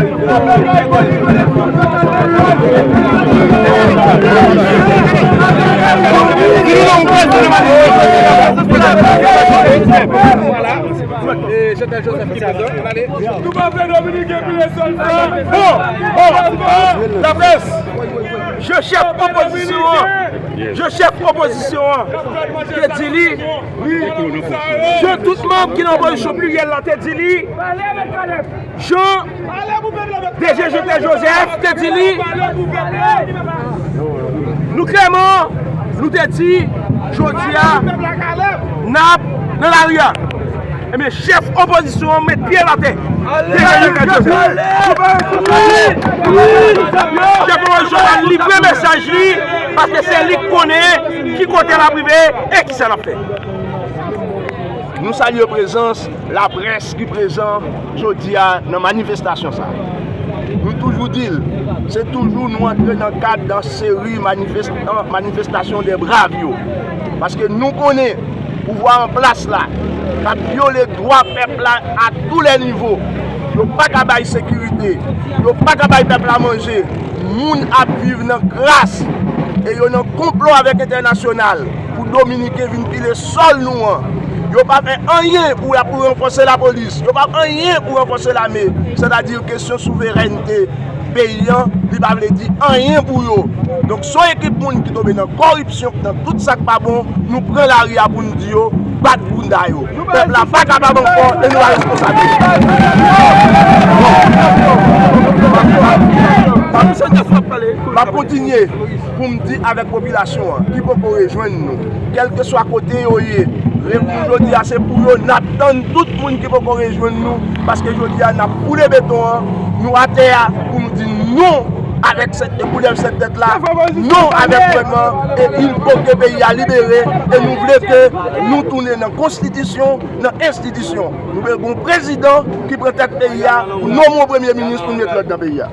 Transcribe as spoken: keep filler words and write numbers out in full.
Bon, bon, laprès, je chèf opozisyon an, je chèf opozisyon an, te di li, je tout manm ki nan opozisyon pliryèl la te di li, Jan D G Jean Claude Joseph te di li, nou klèman, nou te di, jodi a, n ap nan lari a. Ebyen, chèf opozisyon an met pye l atè. D G Jean Claude Joseph. Chèf opozisyon an livre mesaj li, paske se li k konnen ki kote l ap rive e kisa l ap fè. Nou salye prezans laprès ki prezan jodi a nan manifestasyon sa a. Nou toujou di l, se toujou nou antre nan kad nan seri manifestan, manifestasyon dè brav yo. Paske nou konnen pouvwa an plas la k ap vyole dwa pèp la a tou lè nivo. Yo pa ka bay sekirite, yo pa ka bay pèp la manje. Moun ap viv nan kras e yo nan konplo avèk entènasyonal pou Dominiken vin pile sòl nou an. Yo pa fè anyen pou, pou ranfòse lapolis. Yo pa fè anyen pou ranfòse lame. Sètadi kesyon souverènte peyi an, li pa vle di anyen pou yo. Donk, se yon ekip moun ki tonbe nan kòripsyon, nan tout sa k pa bon, nou pran lari a pou n di yo, bat bounda yo. Pèp la pa kapab ankò e nou pa responsab. M ap kontinye pou m di avèk popilasyon an ki poko rejwenn nou, kèlkeswa kote yo ye, reponn jodi a se pou yo n ap tann tout moun ki poko rejwenn nou, paske jodi a n ap boule beton an, nou atè a pou nou di non avèk sèt, e koulèv sèt tèt la, non avèk gouvènman e il faut que peyi a libere e nou vle ke nou tounen nan konstitisyon, nan enstitisyon. Nou vle gen yon prezidan ki pran tèt peyi a pou nonmen yon premye minis pou n met lòd nan peyi a.